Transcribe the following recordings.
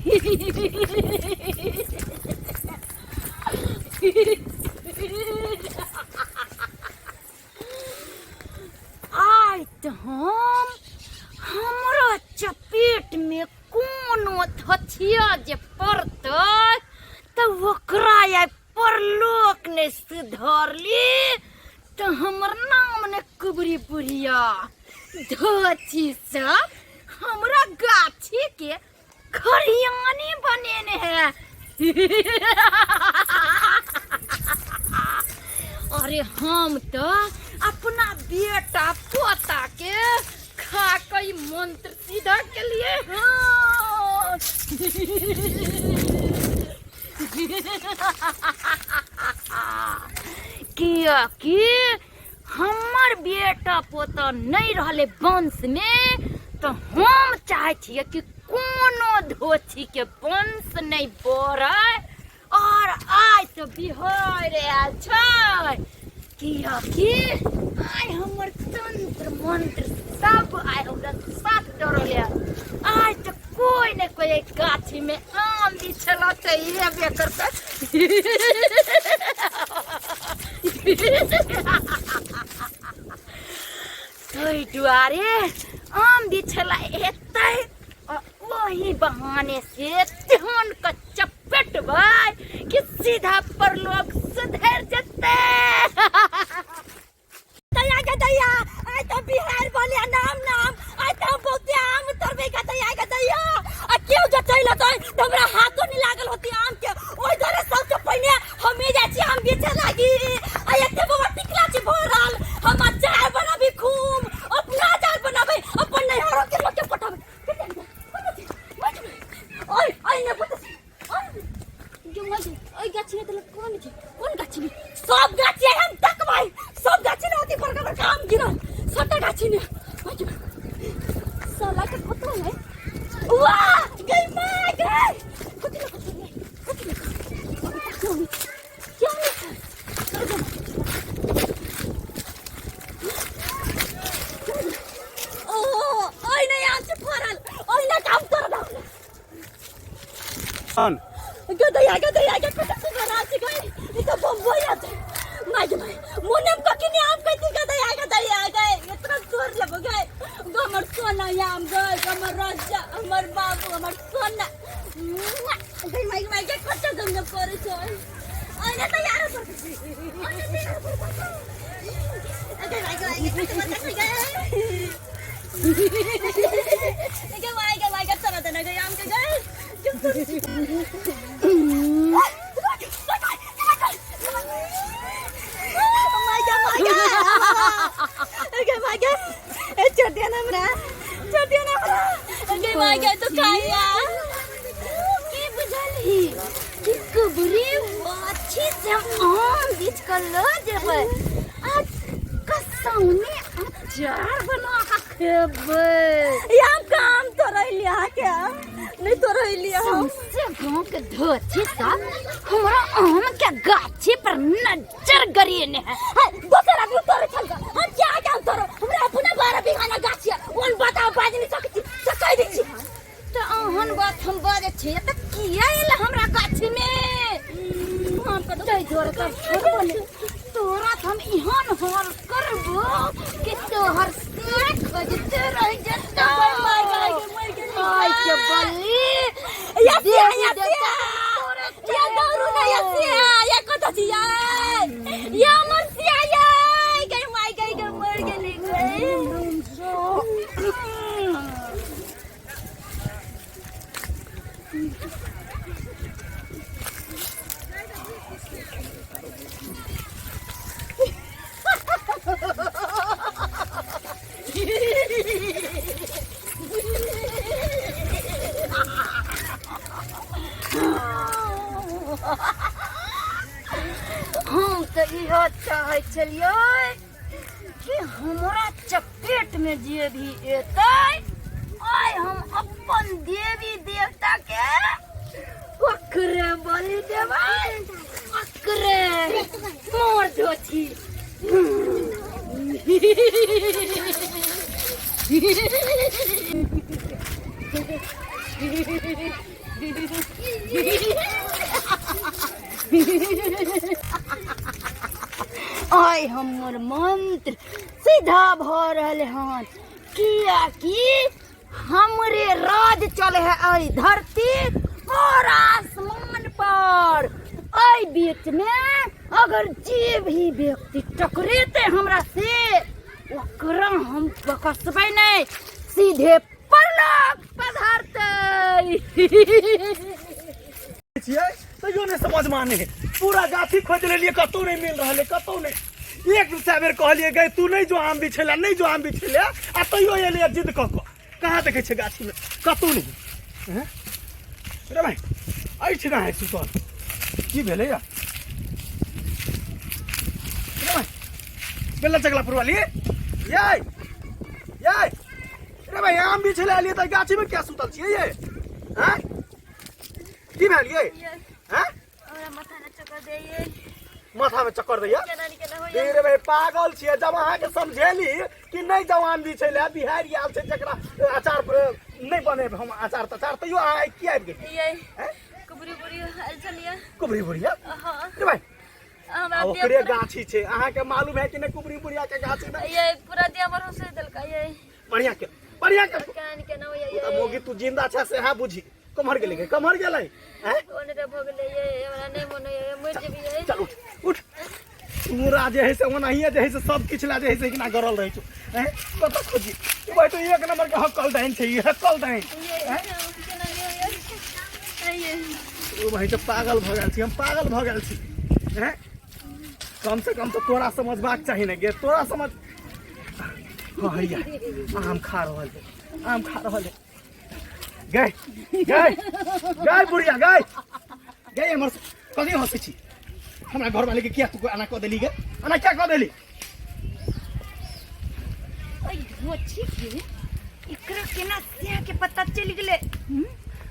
आइ तऽ हम हमरा चपेट में कोनो धथिया जे पड़तै तऽ ओकरा आइ परलोक नहि सुधरली तऽ हमर नाम ने कुबरी बुढ़िया। धोती सब हमरा गाछी के खरियानी बनेने है। अरे हम तो अपना बेटा पोता के खा के ई मंत्र सीधा के लिए हाँ। कियाकि हमर बेटा पोता नहि रहलै वंशमे, तऽ हम चाहै छियै कि कोनो धोतीके वंश नहि बढ़ै। और आइ तऽ बिहार आयल छै, कियाकि आइ हमर तंत्र मंत्र सब आइ हमरा साथ दऽ रहल है। आइ तऽ कोई ने कोई गाछी में आम बिछला तऽ एबे करतै। ताहि दुआरे आम बिछला एतै आ ओही बहाने से तेहन के चपेटबै कि सीधा परलोक सुधरि जेतै। दैया के दैया, आइ तऽ बिहार बोलिया नाम नाम, आइ तऽ हम बहुते आम तोड़बै के दैया के दैया। आ केओ जे चलि अतै तऽ हमरा हाथो नहि लागल होती आम के, ओहि दुआरे सबके पहिने हमे जाइ छी आम बेचे लागी। आ एते बाबा टिकला छै भरल, हम अचार बनाबी खूब, अपना अचार बनाबै, अपन नैहरो के लोक के पठाबै। ओइ ओइ ने पुत, ओइ गाछी में तो कोन छै, कोन गाछी में? सब गाछी हम तकबै, सब गाछी में होती बड़का बड़का आम गिरल, सबटा गाछी में। साला के कत है? वाह गई मां गई, कथि ले कथि ले कथि ले क्यों नहीं क्यों नहीं? ओ ओइ नै आम छै फरल, ओइ नै काम कर दौ। गदैया गदैया के कत सुंदर आम छै गई, ई त बम्बई आते my गे my, मोने में कखनी आम कहती। गदैया गदैया गई, इतना तोड़ लेबो गई, हमर सोना आम गई, हमर राजा, हमर बाबू, हमर सोना गई my my के कत गंगा करे छै। ओइने त यार पर ओइने त यार पर गई my गे my गे कत बता गई गई my गे my गे, चला देना गई आम के गई। की बुझलही कि कबरी अच्छी से हम आम बीछ कऽ लऽ जेबै आ कसौनी अचार बना कऽ खेबै। या काम तो रही के नहीं तो रही हम सौंसे गांव के धोती सब हमरा आम के गाछी पर नजर गरेने है। दोसर आदमी तोरे छल, हम क्या काम तोरो? हमरा अपना 12 बीघा गाछ है, ओन बात बाज नहीं सकती से कह दै छी। तऽ अहन बात हम बाजै छियै तऽ किया एल हमरा गाछी में? हम कतौ ताहि दुआरे तऽ छोड़बो नहि तोरा, तऽ हम एहन हाल करबो कि तोहर सिर खजते रह जेतौ। आइ के बलि या सिया देवी या देवता सिया तोरे या दौड़ू ना या सिया या कतौ छी या या मर सिया या गई माय गई गई मर गेली गई। हम तऽ इहो चाहै छलियै कि हमरा चपेट में जे भी एतै, आइ हम अपन देवी देवता के ओकरे बलि देबै, ओकरे मोर धोती। आइ हमर मंत्र सीधा भऽ रहल हन, कियाकि हमरे राज चले है एहि धरती और आसमान पर। एहि बीच में अगर जे भी व्यक्ति टकरेते हमरा से, ओकरा हम बकसबै नहि, सीधे परलोक पधारतै। छियै तैयो नहि समझ में आने है। पूरा गाछी खोज लेलिए, कतौ नहीं मिल रहल है, कतौ नहीं। एक सए बेर कहलिए गए तू नहीं जो आम बिछेला, नहीं जो आम बिछेला, आ तैयो एलिए जिद कऽ कऽ। कहाँ देखै छै गाछी में? कतौ नहीं। हैं? रे भाई, एहिठिना है सुतल। की भेलै या रे भाई? बेला चगला पुरवाली ये ये रे भाई, आम बिछेला एलिए तऽ गाछी में क्या सुतल छियै ये? हैं? की भेल ये? हैं? हमरा माथा में चक्कर दैये। माथा में चक्कर दैया? केना नहीं केना होइए। रे भाई, पागल छियै। जब अहाँके समझेली कि नहि जाउ आम बिछै लए, बिहारि आयल छै जकरा अचार नहि बनेब हम अचार तचार, तैयो अहाँ आइ की आबि गेलियै? ये हैं? कुबरी बुरी आयल छलियै। कुबरी बुढ़िया? हाँ। रे भाई, हमरा आ देह ओकरे पूरा- गाछी छै, अहाँके मालूम है कि नहि कुबरी बुढ़िया के गाछी में? ये पूरा देह हमर हुसैर देलकै ये। बढ़िया के, बढ़िया के। केना नहीं केना होइए। तू तऽ मौगी, तू जिंदा छै से हा बुझी। कमहर गेलै गे? कमहर गेलै? हैं? ओने तऽ भऽ गेलै ये, हमरा नहि मोन होइए, मरि जेबै ये। चल उठ उठ। पूरा जे है से ओनाहिए जे है से सब किछु ला जे है से एकना गरल रहै छौ। हैं? कतऽ खोजी ई भाई? तो एक नंबर के हकल दहन छै ई, हकल दहन। ये हैं? केना नहीं होइए ये। ओ भाई, तऽ पागल भऽ गेल छी हम, पागल भऽ गेल छी। हैं? कम से कम तऽ तोरा समझबाक चाही ने गे, तोरा समझ। हाँ हैया, आम खा रहल है, आम खा रहल है। गए गए गए बुढ़िया, गए गए। हमर कथी हंसै छी? हमरा घरवाली के किया तू एना कऽ देली गे? एना किया कऽ देली? ओइ धोछी के एकरा केना सेह के पता चलि गेलै? हम्म?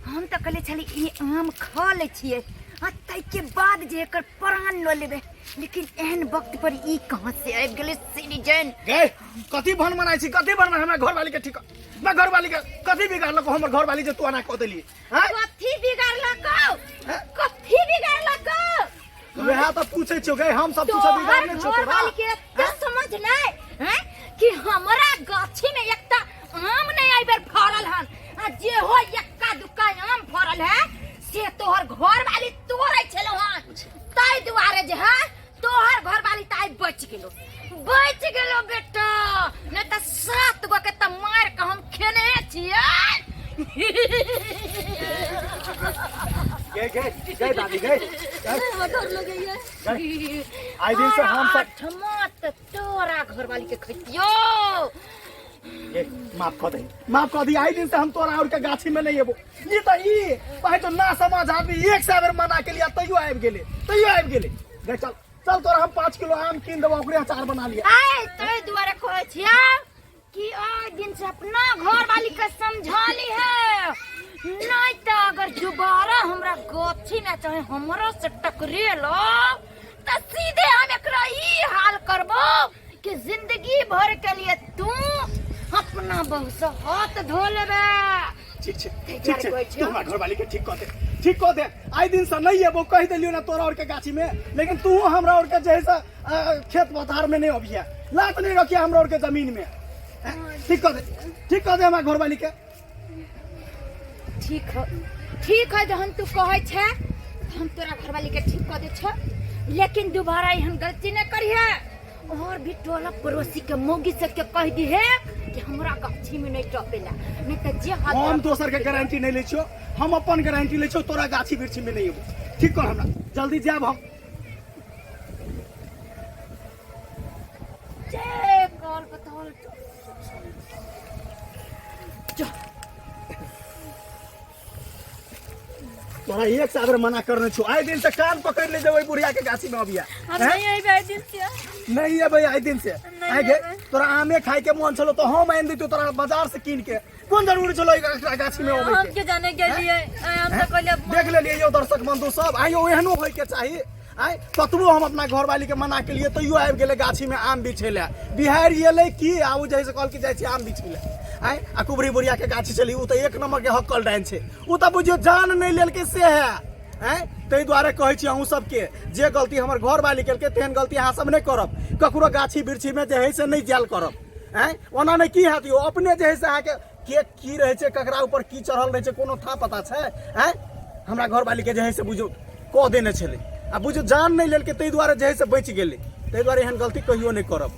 हम तऽ कहले छली ई आम खा लै छियै आ ताहिके बाद जे एकर प्राण लऽ लेबै, लेकिन एहन वक्त पर ई कहाँ से आबि गेलै सिरिजन? गए, कथी भन मनाइ छी? कथी भन? हमरा घरवाली के ठीक, हमरा घरवाली के कथी बिगाड़लक हमर घरवाली जे तू एना कऽ देली? हैं? कथी बिगाड़लक? कथी बिगाड़लक? वएह तऽ पूछै छियौ गए, हम सब पूछै तोहर बिगाड़ने छियौ घर तोरा? वाली के एते समझ नहीं हैं कि हमरा गाछी में एकटा आम नहीं एहि बेर फड़ल हन, आ जे हो एक्का दुक्का आम फड़ल है से तोहर घर वाली तोड़ै छलौ हन, ताहि दुआरे जे है तोहर घर वाली ताई बच गेलो, बच गेलो बेटा, नहीं तऽ 7 गो के तऽ मार के हम खेने छियै। गए गए गए दादी, गए गए। हमरा डर लगैए। गए, आइ दिन से हम सब आठमा तऽ तोरा घरवाली के खैतियो। ए, माफ कऽ दही, माफ कऽ दी। आइ दिन से हम तोरा और के गाछी में नहीं एबो। ई तऽ ई भाई तो ना समझ आदमी, एक सए बेर मना के लिया तैयो आबि गेलै, तैयो आबि गेलै। गए चल चल, तोरा हम 5 किलो आम कीन देबो, ओकरे अचार बना लिया। आइ तै दुआरे कहै छियै कि आइ दिन से अपना घर वाली के समझा ली है, नहीं तो अगर दोबारा हमरा गाछी में चाहे हमरा से टकरेलो तो सीधे हम एकरा ई हाल करबो कि जिंदगी भर के लिए तू अपना बहू से हाथ धो लेबे। ठीक छै, ताहि ठीक छै। दुआरे कहै तू छियौ। हमरा घरवाली के ठीक कऽ दे, ठीक कऽ दे। आइ दिन से नहीं एबो, कहि देलियौ ना तोरा और के गाछी में, लेकिन तू हमरा और के जे है से खेत पथार में नहीं अबिहे, लात नहीं रखिए हमरा और के जमीन में। हैं? ठीक कऽ दे, ठीक कऽ दे हमरा घरवाली के। ठीक है, ठीक है, जहन तू कहै छै तऽ हम तोरा घरवाली के ठीक कऽ दै छौ, लेकिन दोबारा एहन गलती नहि करिहे और भी टोला पड़ोसी के मौगी सबके कह दिहे कि हमरा गाछी में नहीं टपेला, नहीं तऽ जे हाथ हम दोसर के गारंटी नहीं लै छियौ, हम अपन गारंटी लै छियौ, तोरा गाछी वृक्षी में नहीं एबो। ठीक कर हमरा, जल्दी जायब हम। जे कॉल बताओल जा। तोरा एक सादर मना करने छौ, आइ दिन से कान पकड़ ले जेबै बुढ़िया के गाछी में अबिया। हम हैं? नहीं अइबै आइ दिन से। नहीं अबै आइ दिन से? नहीं आइ गे अयबै। तोरा आमे खाय के मन छलो तो हम आनि दैतौ तोरा बाजार से कीन के, कोन जरूरी छलो एकरा गाछी में अबै हम के? के जाने गेलियै, आइ हम तऽ कहलियै। देख लेलियै यौ दर्शक बंधु सब, आइयो एहनो होय के चाही। आइ कतबो हम अपना घरवाली के मना के लिए तैयो आबि गेलै गाछी में आम बिछै लए। बिहारि एलै की आ ओ जे है से कहलकै जाइ छी आम बिछै लए। आँय आ कुबरी बुढ़िया के गाछी छलै, ओ तऽ एक नंबर के हक्कल डाइन छै, ओ तऽ बुझियौ जान नहि लेलकै से है। आँय, ताहि दुआरे कहै छी अहूँ सबके, जे गलती हमर घरवाली केलकै तेहन गलती अहाँ सब नहि करब, ककरो गाछी वृक्षीमे जे है से नहि जायल करब। आँय, ओना नहि की हैत यौ, अपने जे है से अहाँके के की रहै छै, ककरा ऊपर की चढ़ल रहै छै, कोनो था पता छै? आँय, हमरा घरवालीके जे है से बुझू कऽ देने छलै, आ बुझू जान नहि लेलकै, ताहि दुआरे जे है से बचि गेलै। ताहि दुआरे एहन गलती कहियो नहि करब।